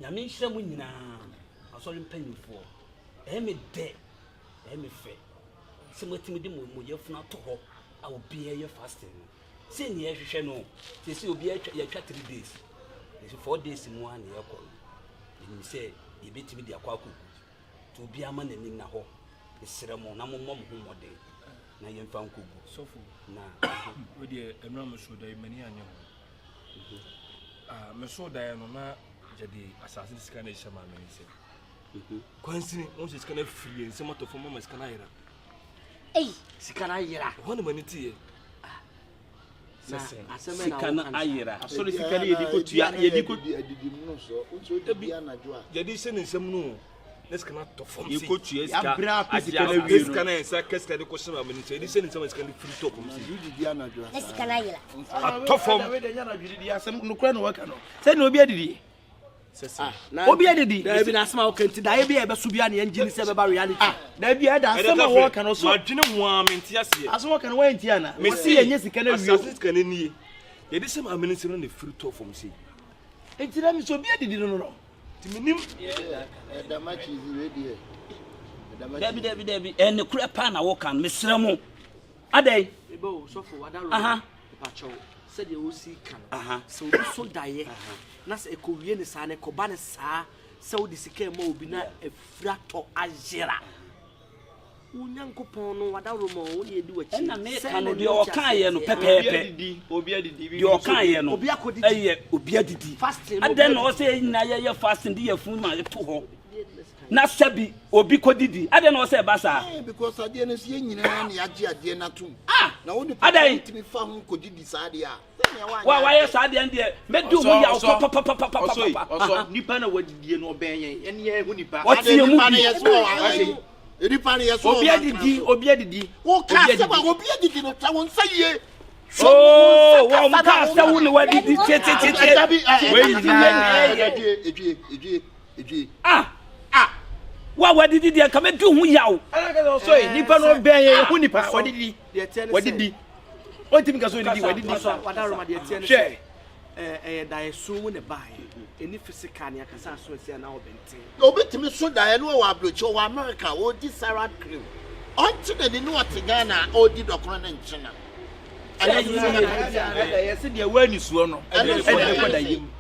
Nyame nhyira mo nyinaa, asɔre mpanyimfoɔ. Ɛyɛ me dɛ, ɛyɛ me fɛ sɛ moatumi de mo mo yafunu ato hɔ a obiara yɛ fasting no. Sei ne yɛhwehwɛ no. Seesei obiara atwa yɛatwa 3 days. Nso 4 days mu ara na yɛkɔ no. Yɛnim sɛ yɛbɛtumi de akɔ akɔgu. Nti obiara ma n'ani nna hɔ. Mesrɛ mo na mommɔ mo ho mmɔden na yɛmfa nkɔgu. Sɔfo, Na wo deɛ mmerɛ a mesoo daeɛ m'ani anyɛ ho. Ah, mesoo daeɛ no na yɛde asase no sika no ɛhyɛ maame no nsam. Kwansini, wɔn sɛ sika no afiri yɛn nsam atɔ fam ama sika no ayera. Ei. Sika no ayera. Ɛhɔ na m'ani teeɛ. Sɛ sɛn. Asɛm bɛn na Sika no woka no saa? ayera. Asɔre sika no yɛde kɔtua yɛde kɔ Adidi mu no so wosɛ odidi anadwo a. Yɛde hyɛ ne nsam no o, na sika no atɔ fam sei. Yɛkɔtua sika Yɛabrɛ apɛ agye sika no asase. awie no. Sika no a yɛn nsa ka sika de kɔhyɛ maame no nsam, yɛde hyɛ ne nsam a sika no firi tɔ fam sei. Anadwo didi anadwo Na sika no ayera. Atɔ fam. Asɛm nokorɛ na wɔka no sɛnea obi adidi Sɛ sɛn. obi adidi Daabi na asɛm a woka nti daeɛ bi a ɛbɛso biara na yɛngye ni sɛ ɛbɛba reality. Daabi ɛda asɛm a wɔka no so Madwene ho ara mente aseɛ. Asɛm wɔka no wɔantie ana? Mese Wɔse yɛnyɛ sika no awie o. Asase sika no nie. Yɛde hyɛ maame no nsam na na ɛfiri tɔ fam sei. Nti na mesɛ obi adidi no no. Nti menim. Ɛdama cheese wei deɛ. Ɛdama Dabi dabi dabi, ɛyɛ nokorɛ paa na woka no. Mesrɛ mo. Adɛn? Meba o, sɔfo wadaworo. Aha. Mepakyɛw, sɛdeɛ wosi ka no, Aha. sɛ obi so daeɛ na sɛ ɛkɔwie ne saa na ɛkɔba ne saa sɛ wode sika ɛma obi na afiri atɔ ayera. Wo Nyankopɔn no wadaworo ma wo ne ɛdi w'akyi. Ɛna meka Sɛ no na deɛ ne ɔkaeɛ no nteaseɛ. pɛpɛɛpɛ. Obi adidi Deɛ ɔkaeɛ no Obi akɔdidi. ɛyɛ obi adidi. Fasting no, obi Adɛn na adidi. ɔsɛ yɛn nyinaa yɛyɛ fasting de yɛ funu ma ɛto hɔ na sɛbi obi kɔdidi? Adɛn na ɔsɛ ɛba saa? Eh, because adeɛ no so yɛn nyinaa na yɛagye adeɛ no atom. Ah! Na wo nipa Adɛn? wotumi fa ho kɔdidi saa adeɛ a. Sɛnea woanyɛ Wa wayɛ adeɛ. saa deɛ no deɛ mɛdi ho yaw Ɔsɔ yi papapapapapa. ɔsɔ nipa na wadidie no ɔbɛn yɛn ɛne yɛn ho nipa. Ɔte Adeɛ yɛn mu nipa no bi. yɛ so wɔ ahan. Nipa no yɛ so wɔ Obi mankena adidi so. obi adidi. Woka Obi asɛm a adidi. obi adidi no twa wo nsa yie. Oo, wɔn kaa sɛ wo ne wadidi tietietie. Dabi, ɛ, Wei nyinaa yɛ. Edwie, edwie, edwie, edwie. Ah! Ah! Wa wadidi deɛ nka mɛdi ho yaw. Ɛna kasa ɔsɔ yi nipa na ɔbɛn yɛn ho nipa wadidi Deɛ ɛteɛ ne sɛ- wadidi ɔntumi kasa odidi wadidi. Ɔsɔ, wadaworo ma deɛ ɛteɛ ne Hwɛ. sɛ, ɛyɛ daeɛso mu ne baeɛ. Ɛni physical ne akasa aso asi anaa ɔbɛnten. Obi tumi so daeɛ no wɔ aburokyi wɔ America ɔredi salad cream. Ɔnte n'ani ne ɔte Ghana a ɔredi dɔkono ne nkyena. Ɛno nso so bɛka ne Ɛda yɛsɛ deɛ ɛwɔ anisoɔ no Ɛno nso ɛna ɛde kɔ da yam.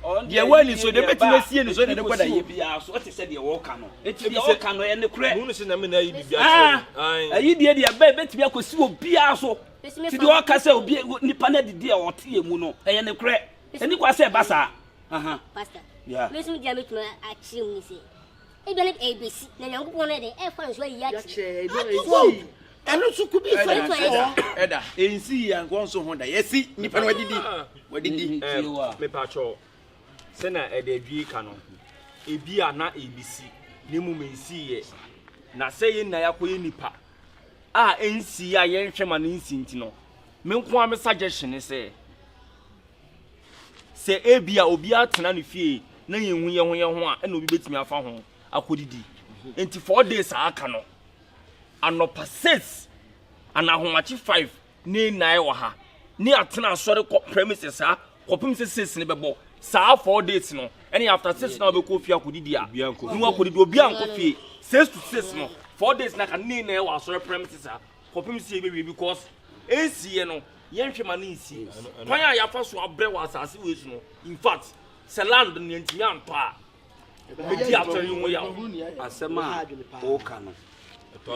Deɛ ɛwɔ anisoɔ deɛ ɛbɛtumi asie ne so ɛna ɛde kɔ da yam. Obiara so ɔte sɛ deɛ wɔka no. Eti deɛ ɔka no ɛyɛ nokorɛ. Muhunu sɛ Nyame na ayi biribi Ah! akyerɛ me. Ae. Ɛyi deɛ deɛ ɛbɛ ɛbɛtumi akɔsi obiara so. Bɛsi Ti deɛ ɔka sɛ obi nipa no adidi a ɔte yɛ mu no ɛyɛ nokorɛ. Ɛni kwa sɛ ɛba saa. Aha. Pastor. Yeah. Me nso deɛ mɛtumi akyerɛ mu ne sɛ ebia ne ɛbɛsi na Nyankopɔn no yɛ dɛ ɛfa nso ayi akyerɛ. Yɛakyerɛ ɛbi a Wow. ɛsi. Ɛno nso kubi sɛ Ɛda nso wɔ hɔ. ɛda ɛnsi yi anka ɔnso ho da yɛsi nipa no wadidi wadidi. Tie wa. Mepakyɛw, sɛnea ɛde adwie ka no, ebi a na ebisi na mmom nsiiɛ. Na sɛ yɛn nyinaa yɛakɔyɛ nipa a ɛnsii a yɛnhwɛ ma no nsi nti no, me nko ara me suggestion ne sɛ, sɛ ebi a obiara tena ne fie na yɛnhu yɛn ho yɛn ho a, ɛna obi bɛtumi afa ho akɔdidi. Nti 4 days a aka no, anɔpa 6 anaa ahomakye 5 ne nnan wɔ ha ne atena asɔre kɔ premises saa kɔpem sɛ 6 ne bɛbɔ saa 4 days no. Ɛne after 6 na wobɛkɔ fie akɔdidi a Obiara nkɔ ne wakɔdidi, obiara nkɔ fie 6 to 6 no, 4 days na ka ne nnan wɔ asɔre premises ha kɔpem sɛ yɛbɛwie, because ɛnsiiɛ no yɛnhwɛ ma ne nsi kwan a yɛafa so abrɛ wɔ asase wei so no. In fact, sɛ land no yɛntumi antɔ a, mɛdi asɔre yi ho yaw. Asɛm a wɔka no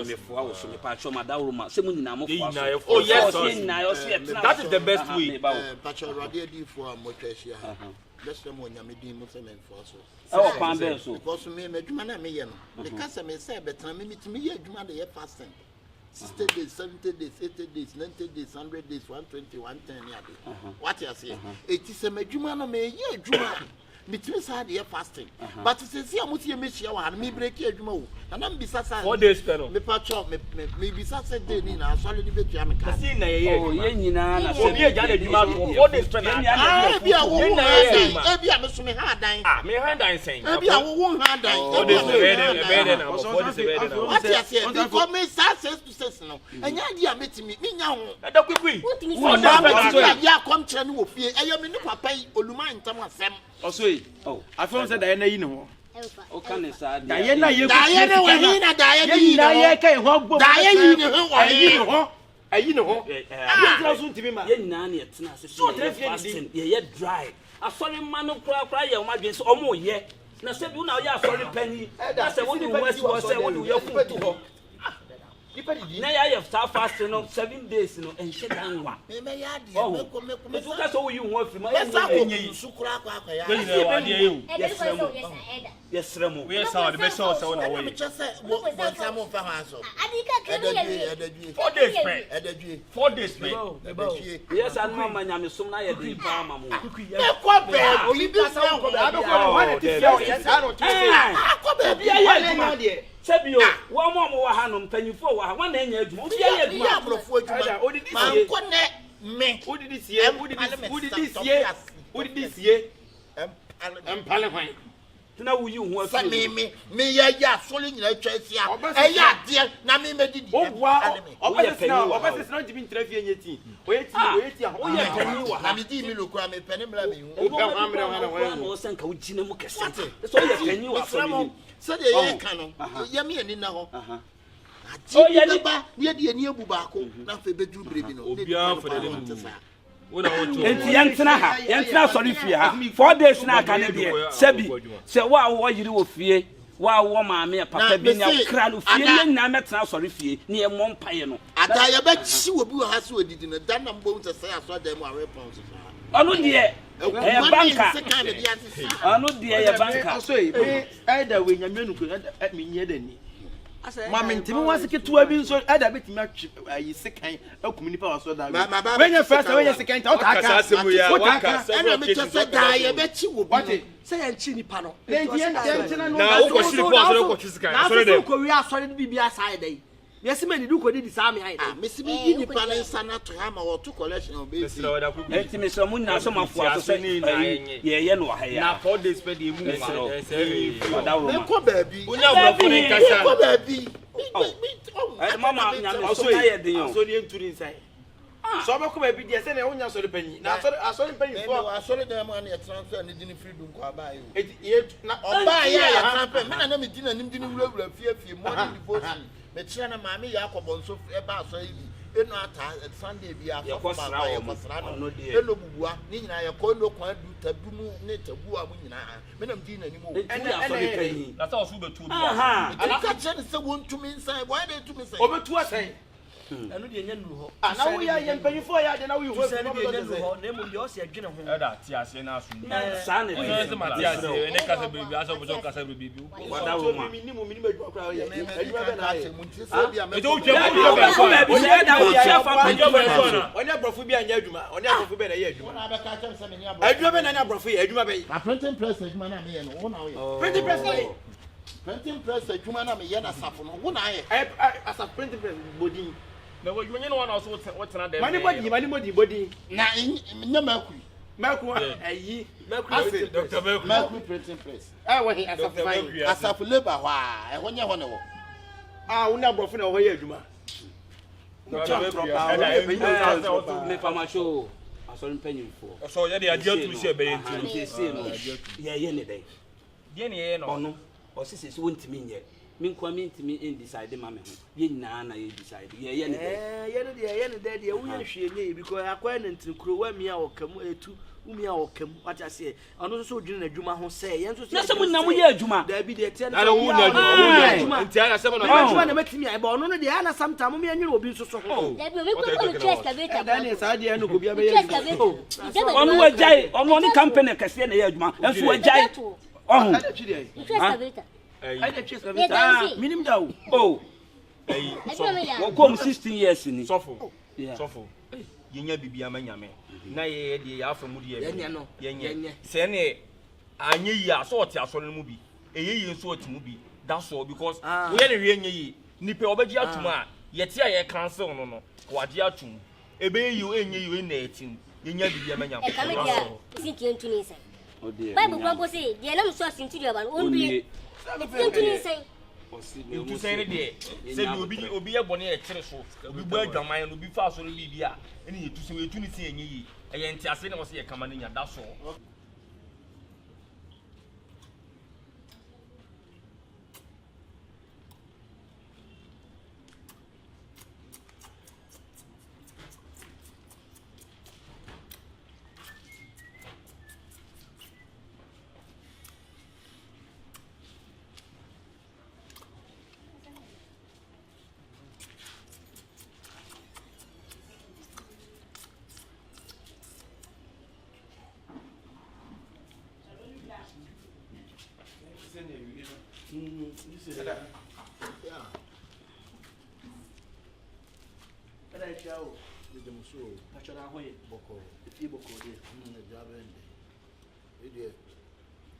mefoa wo so. Mepakyɛw madaworo ma sɛ mo nyinaa mofoa Yɛn so. nyinaa yɛfoa Oh, yes. Ɔsɛ yɛn nyinaa ɔsɛ yɛtena That is the best Aha, way. meba wo. Mpakyɛ Awurade adiyifoɔ a mmɔtwa ahyia ha, bɛsrɛ mo Onyame din mu sɛ memfoa so. Ɛwɔ kwan bɛn so? Because me m'adwuma no a meyɛ no, meka sɛ mesɛ bɛtena me metumi yɛ adwuma de yɛ fasting 60 days, 70 days, 80 days, 90 days, 100 days, 120, 110 ne ade. Wate aseɛ? Ɛti sɛ m'adwuma no meyɛ adwuma a metumi saa de yɛ fasting, but sɛsi a mosi yɛ mɛhyia wɔ ha no, mebreki adwuma o nana mbisa sa. 4 days pɛ no. Mepa kyɛw, mebisa sɛ day ne nyinaa asɔre ne bɛtua me ka? Kasi na yɛyɛ Oh, adwuma. yɛn nyinaa na sɛ Obi agya n'adwuma ato hɔ, 4 days pɛ na Yɛn aka. nyinaa na Ah, ebi a wowo Yɛn ha nyinaa yɛ dan adwuma. ebi a meso me ha dan. Ah, me ha dan sɛn? Ebi a wowo ha dan. Four Ebi days a na ɛbɛyɛ mewo ha dɛ ɛbɛyɛ dɛ dan. na abɔ 4 days ɛbɛyɛ dɛ na abɔ. Wate aseɛ? Because me saa 6 to 6 no ɛnyɛ adeɛ a metumi menya ho. Ɛda kwikwi. Wotumi 4 days maa pɛ na metumi aka. adeɛ akɔmkyerɛ no wɔ fie ɛyɛ me ne papa yi oluma ntam asɛm. Ɔsɔ yi. yi afei sɛ daeɛ no ayi ne ho. Woka ne saa deɛ. Daeɛ no a yɛkɔ Daeɛ no wɔ he na daeɛ no yɛn yi ne nyinaa ho? yɛka yɛn ho abom. Daeɛ yi ne ho wɔ Ayi he? ne ho. Ayi ne ho. Yɛn so ntumi ma. Yɛn nyinaa na yɛtena ase So sɛ ɔtena yɛyɛ fie didi. fasting, yɛyɛ dry. Asɔre mma no koraa koraa yɛ wɔn adwene sɛ wɔn reyɛ. Na sɛ bi wo na woyɛ asɔre panyin, na sɛ wode wo ho asi hɔ sɛ wode wo yafunu to hɔ. Nipa didi. Na yɛayɛ saa fasting no 7 days no, ɛnhyɛ da nwa. Memɛyɛ adeɛ. Ɔho. Mɛkɔ mɛkɔ Nti woka sɛ woyi wo ho afiri mu a, mɛsa ɛnyɛ akɔ yie. nsu koraa akɔ akɔyɛ Yɛn adeɛ. nyinaa wɔ adeɛ yi o. Yɛsrɛ mo. Yɛsrɛ mo. Woyɛ saa ɔde bɛhyɛ wo sɛ wo na Ɛna wɔyɛ. mekyɛ sɛ bɔnsam mfa ho aso. Ɛdadwie ɛdadwie 4 days pɛ. ɛdadwie 4 days pɛ. ɛdadwie. Yɛ saa no ma nyamesom no ayɛ den paa ma mo. Mɛkɔ baabi bi sɛ ho. Abɛkɔ no hɔ na ti fia ɔyɛ saa na ɔte sɛ. Akɔ baabi. Obiara yɛ Wɔn na adwuma. deɛ. Sɛbi o, wɔn a wɔwɔ ha no, mpanyinfoɔ wɔ ha, wɔn na ɛnyɛ adwuma. Obiara yɛ Meyɛ adwuma. aborɔfo Ɛda, adwuma. odidi sie. Mankɔ nɛ me. Wodidi sie. Wodidi wodidi sie. Wodidi sie. Ɛmpale me. Mpale hwan. Tena woyi wo ho Sɛ afiri me mu. me meyɛ yɛ asɔre nyinaa atwa ahyia Ɔbɛsesa. ɛyɛ adeɛ na me mɛdidi. Woboa Ɛmpale me. ɔbɛsesena panyin wɔ ha o. ɔbɛsesena ntumi ntena fie nyɛ tii. Oyɛ tii Ah, oyɛ tii ahɔ. woyɛ panyin wɔ Na ha. medii mi lokura mepɛ ne mmerɛ mehu. Wopɛ hwan mmerɛ hwan na hwan na hu. ɔsɛ nka wogyina mu kɛse. Wate? Sɛ woyɛ panyin wɔ Mesrɛ asɔre mo, nim. sɛdeɛ Ɔho. yɛreka no, yɛme ani nna hɔ. Oh, Agye bi yɛne- bɛba na yɛde ani abu baako na afei bɛduru berɛ bi no. na Obiara nipa no fa n'anim ba no bu. nte saa. Wo na wote Nti yɛntena ha, yɛntena asɔre fie ha 4 days na aka ne deɛ. Sɛbi sɛ wo a wowɔ yere wɔ fie, wo a wowɔ maame a papa Na bi nya mese, kra no fie, ada- ne nyinaa mɛtena asɔre fie ne yɛmmɔ mpaeɛ no. Ada yɛbɛkyi wɔ bi wɔ ha sɛ wɔdidi no da na mbom sɛ sɛ asɔre mu awepɔn so saa. Ɔno deɛ ɛyɛ Ɛkuma ne banka. nsekan na de asesa. Ɔno deɛ yɛ banka. Ɔsɔ yi me ɛda wei nyame nu kuro ɛda me nyɛ da ni. Ma me ntumi wase ketewa bi nso ɛda betumi atwe ayi sekan akum nipa wɔ asɔ da. Ma- Wɛnyɛ fɛ sɛ wɛnyɛ sekan ta ɔta Waka saa aka. asɛm yi a, Wota waka aka. several Ɛna mekyɛ occasions, sɛ waka daa saa asɛm yi. yɛbɛkyi wɔ bi no. Wate. Sɛ yɛnkyi nipa no. Na nti yɛn tena no. Na wokɔ hyiri pɔ asɔre kɔtwe sika, asɔre dɛm. Kɔ wie asɔre no biribi asa ayɛ dɛ yɛsi mɛ nidi kɔ didi saa mi ayɛ Ah, dɛ. mesi meyi nipa ne nsa no ato ha ma wɔto collection a ɔbɛsi. Mesrɛ wo, da koko. Nti mesrɛ mo nyinaa sɛ moafoa so sɛ Nti ɛyi, yɛyɛ no wɔ ha yi Na a. 4 days pɛ deɛ emu ma. Mesrɛ wo. Ɛsɛ Ɔdaworo ma. Mekɔ baabi. Wonya aborɔfo ne nkasa. Mekɔ baabi. Ɛ, mama nyamesom Ɔsɔ yi ayɛ den o. asɔre yɛ nturi nsa yi. Sɛ ɔbɛkɔ baabi deɛ sɛnea wonya asɔre panyin na asɔre asɔre mpanyinfoɔ. Asɔre dan mu a na yɛtena nso a ne di ne firi du nkɔ abaayɛ o. Eti yɛ na Ɔbaa yɛ a yɛtena pɛ me na na medi n'anim di ne wurawura fie fie morning devotion mekyerɛ no maame yɛ akɔbɔ nso ɛba asɔre bi eno ata Sunday bi asɔfo Yɛkɔ sra baako a wɔn. yɛkɔsra no Ɔno deɛ. eno bubua ne nyinaa yɛkɔ eno kwan du tabu mu ne tabu a mu nyinaa me na medi n'anim o. Nti woyɛ asɔre panyin. Na sɛ ɔso bɛtu obi wɔ asɔre. Aha. Nti ka kyerɛ no sɛ wɔntumi nsan wɔn de tumi sɛn. ɔbɛtu asɛn. Ɛno deɛ nyɛ nuru hɔ. Ah, na woyɛ yɛ mpanyinfoɔ yɛ ade na woyi hɔ Tusɛn no deɛ nyɛ nuru hɔ na emu deɛ ɔsi ɛdwene ho. Ɛda te aseɛ na aso mu. Na saa na Ɔsɛ sɛ mate ɛteɛ. aseɛ, ɛne kasa biribi, asɛ ɔpɛ sɛ ɔkasa biribi. Wadaworo ma. Mi nimu mi nimu adwuma koraa yɛ adwuma bɛ na ayɛ. Nti wotwa Dabi, wobɛkɔ baabi sɛ ɛda wotua fa Wotwa bɛn so ana? Ɔne aborɔfo bi anyɛ adwuma ɔne aborɔfo bɛ na ɛyɛ adwuma. Adwuma bɛ na ne aborɔfo yɛ adwuma bɛ yi. Na printing press adwuma na meyɛ no wo na woyɛ. Printing press na yɛ. Printing press adwuma na meyɛ na asafo no wo na ayɛ. Ɛ ɛ asafo printing press bɔ din. Na wɔdwuma nyɛ no wɔn na ɔso wotena dɛm. Mani bɔ din mani bɔ din bɔ din. Na nyɛ Mercury. Mɛko ɛyi. Mercury, Dr. Mercury. Mercury printing press. Ɛ wɔ he asafo Dr. fan. Mercury. Asafo labour hɔ a ɛhɔ nyɛ hɔ na ɛwɔ. A wo ne aborɔfo na ɛwɔ hɔ yɛ adwuma. Ɛda ɛmu sɛ ɔso. Mefamahyɛ asɔre mpanyimfoɔ. Ɔsɔ yɛde agye atum sɛ ɛbɛyɛ nti. Nti esei no yɛyɛ ne dɛn? Deɛ ne yɛyɛ no. Ɔno ɔsi sɛ sɛ wɔntumi nyɛ, me nkoa mentumi ndecide ma me ho, yɛn nyinaa na yɛ decide yɛyɛ ne dɛn? Ɛɛ yɛne deɛ yɛne dɛ deɛ woyɛ hwee nyɛ yɛ because akɔyɛ ne ntene kuro wamia ɔka mu etu wumia ɔka mu wate aseɛ. Ɔno nso so dwene n'adwuma ho sɛ yɛn nso so Na sɛ mo nyinaa moyɛ adwuma. Daabi deɛ teɛ Na wo nya adwuma, wo nya adwuma. Nti ayɛ asɛm na na adwuma na mɛtumi ayɛ bɛ ɔno no deɛ ana sometime mo yɛnwene obi nso so ho. Dabi, obi kura kɔ mi twa excavator. Ɛda ne saa deɛ no ko bi abɛyɛ Twa adwuma. excavator. Ɔno wagyae, ɔno ɔne company kɛseɛ na ɛyɛ adwuma nso wagyae ɔho. Ɛda twi deɛ. Twa excavator. Ɛda twi Yɛ galamsey. Minim da o. O Ɛyi Adwuma mi yɛ. wɔkɔm 16 years ni. sɔfo. Yeah. Sɔfo. Yɛnya biribi ama Nyame. Na yɛyɛ deɛ yɛafa mu deɛ. Yɛnyɛ no. Yɛnyɛ. Yɛnyɛ. Sɛ ne anyɛ yie a sɛ ɔte asɔre no mu bi. Ɛyɛ yie nso ɔte mu bi. That's all because Ah. woyɛ ne hwee nyɛ yie. Nipa ɔbɛgye atum a yɛte a yɛ cancel no wagye atum. Ɛbɛyɛ yie o ɛnyɛ yie o ɛnna ɛte mu. Yɛnya biribi ama Nyame. Ɛka mi That's deɛ all. esi ntie ntu ne nsɛn. Ɔdeɛ, Bible kwan po se deɛ nam so asinti deɛ ɔba no ɔndue. ɔnnie. Ntie ntu ne nsɛn. Ntu sɛn ne deɛ sɛbi obi obi yɛ bɔne yɛ kyerɛ so obi bɔ adwaman no obi fa asɔre biribi a ɛne yɛtu sɛ yɛtu ne si ɛnyɛ yie ɛyɛ ntease na wɔsɛ yɛ kama no nya. That's all. Yeah. Ɛna ahyia o. Gyegye mo so o. Patwɔ na ho yɛ. Bɔkɔɔ. Efie bɔkɔɔ deɛ. Agya bɛn de. Wei deɛ,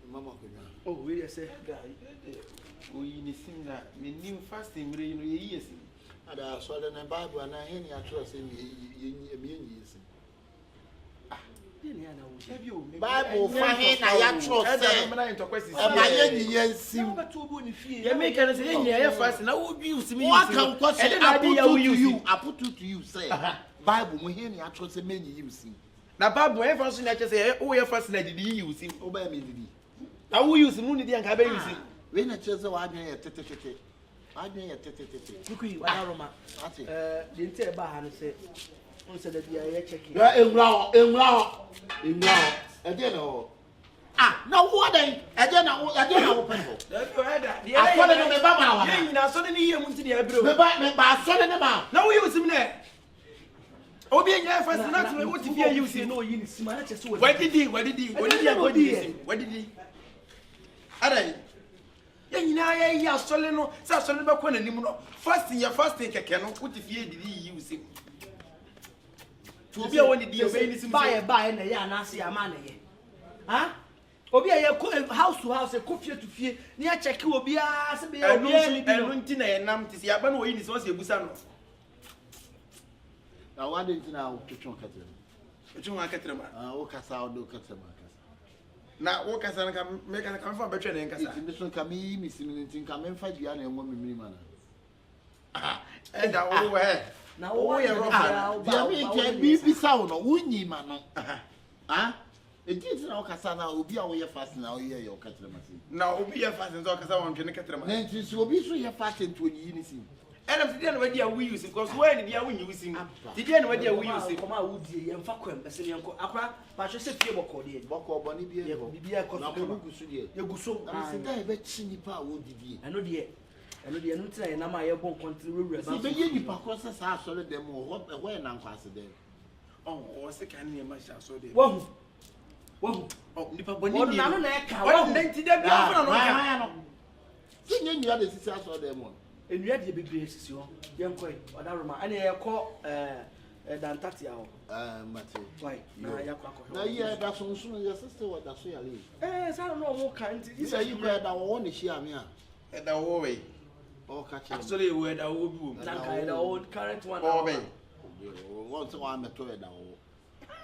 mma mo akonnwa. Oh, wei deɛ sɛ. Oyi ne sim na menim fasting mmerɛ yi no yɛyi yɛ sim. Ada asɔre no Bible anaa he ne atwerɛ sɛ mmienyi yɛ sim. Bible fa he na yɛatwerɛ sɛ ɛma yɛnyi yɛn sim. Yɛmeka no sɛ yɛn nyinaa yɛ fasting na wodwi wo sim yi Waka nkɔ sɛ aputu to you aputu to you sɛ Bible mu he ne atwerɛ sɛ menyi yi sim. Na Bible ɛmfa nso na ɛkyɛ sɛ woyɛ fasting na didi yiyi wo sim. Wobɛyɛ me didi. Na woyi wo sim no didi anka bɛyi wo sim. Wei na kyerɛ sɛ w'adwene yɛ tetetete. W'adwene yɛ tetetete. Kukui wadaroma. Ate. Ɛɛ deɛ nti a ɛbaa ha no sɛ n sɛ dabi a yɛ check. Yɛ enwura hɔ enwura hɔ enwura hɔ ɛdeɛ na ɛwɔ hɔ. Ah na wo adan ɛdeɛ na wo ɛdeɛ na wo pɛ hɔ. Asɔre no meba ma wa. Yɛn nyina asɔre no yie mu nti deɛ ɛbrɛ o. Meba meba asɔre no ma. Na woyi wo sim nɛ. Obi enya ɛfa sim na tumi wo ti fie yi wo sim. Na oyi ne sim ana kyɛ sɛ wadidi wadidi wadidi akɔ di sim wadidi. Adan yɛn nyinaa yɛyɛ asɔre no sɛ asɔre no bɛkɔ n'anim no fasting yɛ fasting kɛkɛ no wote fie didi yiyi wo sim. To obi a wɔne di ɔbɛyi ne sim. Baayɛ baayɛ na ɛyɛ anaasɛ yɛ ama na ɛyɛ. Ha? Obi a yɛkɔ house to house ɛkɔ fie to fie ne yɛkyɛke obiara sɛ bɛyɛ obiara ne bi no. Ɛno nti na yɛnam te sɛ yɛaba no wɔyi ne sim ɔsɛ yɛbusa no. Na wade nti na wotwetwe kɛtɛ no. Wotwe ho akɛtɛrɛ ma. Ah, wokasa wode kɛtɛ ma kasa. Na wokasa no ka mekasa ka mefa bɛtwɛ ne nkasa. Nti me so nka meyi me sim no nti nka memfa dua na ɛnwɔ me mene mu ana. Ɛda wo ɛ. Na wo yɛ rɔba. Deɛ meka bibisa wo no wonyi ma no. Ah? Enti nti na wokasa na obi a woyɛ fasting na woyɛ yɛ ɔka kyerɛ ma se. Na obi yɛ fasting sɛ ɔkasa wɔntwe ne kɛtɛrɛ ma. Na nti sɛ obi nso yɛ fasting nti onyiyi ne sim. Ɛnam sɛ deɛ na wadi a woyi wo sim because woayɛ ne deɛ wonyi wo sim. Ti deɛ na wadi a woyi wo sim. Kɔma a wodie yɛmfa kwam ɛsɛ ne yɛnkɔ akora patwɛ sɛ fie bɔkɔɔ deɛ. Bɔkɔɔ bɔne bi ɛhɔ. Biribiara ɛkɔ so kama. Na mo gu so deɛ. Yɛgu so. Na mesɛ da yɛbɛkye nipa a wɔdidie. Ɛno deɛ ɛno deɛ ɛno nti na yɛnam a yɛbɔ nkɔntene wurawura Sɛ yɛbɛyɛ nipa korɔ sɛ saa asɔre dɛm wɔ hɔ ɛhɔ yɛ nankwase dɛm. Ɔwɔ se kan nneɛma hyɛ asɔre dɛm. Wahu wahu. Nipa bɔ ne Wɔn nano na ɛka wahu. Wɔn nti dɛ bi afɔ na no ka. Sɛ nyɛ nnua na esisi asɔre dɛm hɔ. Nnua deɛ bebree sisi hɔ. Yɛnkɔ yi ɔdaroma ɛna yɛkɔ ɛɛ dantatea hɔ. Ɛɛ mate. Wai na yɛakɔ akɔhwɛ. Na yi ɛda sonson yɛ sisi wɔ da so yare yi. Ɛɛ saa na ɔmo ka nti. Sɛ yi kɔ ɛda wɔwɔ ne hyia mi a. Ɛda wɔwɔ wɛ. Ɔka kyerɛ. Asɔre ewu ɛda wɔwɔ bi wɔ mu. Nanka ɛda wɔwɔ current one. Wɔwɔ bɛyi. Wɔn sɛ wɔn amɛto ɛda wɔwɔ.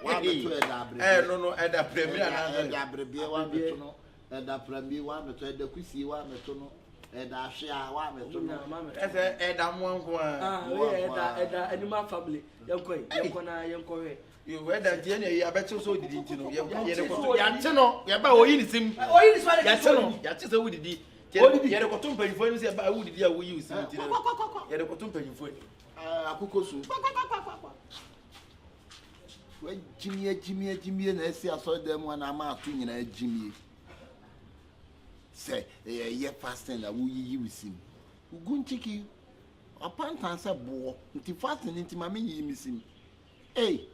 Wɔn amɛto ɛda abiribie. Ɛɛ no no ɛda pɛrɛmire anaasɛ. Ɛda abiribie wɔn amɛto no. Ɛda pɛrɛmire wɔn amɛto ɛda kusie wɔn amɛto no. Ɛda ahwea wɔn amɛto no. Ɛsɛ ɛda mmoa nko ara. Ah oyɛ ɛda ɛda animal family yɛnkɔ yi yɛnkɔ na yɛnkɔ hwɛ. Yo ɛda nti ɛna yi abɛkyew sɛ odidi nti no yɛnkɔ yɛde kɔto yɛakye no yɛba oyi ne sim. Oyi ne sim ayɛ yɛakye no yɛakye sɛ wodidi. Yɛde kɔto mpanyinfoɔ anim sɛ ɛba wodidi a woyi wo sim nti no yɛde kɔto mpanyinfoɔ anim. Akokɔ su. Wagyimie gyimie gyimie na esi asɔre dan mu ana ama ato nyinaa gyimie. Sɛ ɛyɛ fasting na woyiyi wo sim. Wogu nkyiki ɔpantan sɛ boɔ nti fasting nti ma menyiyi me sim. Ei.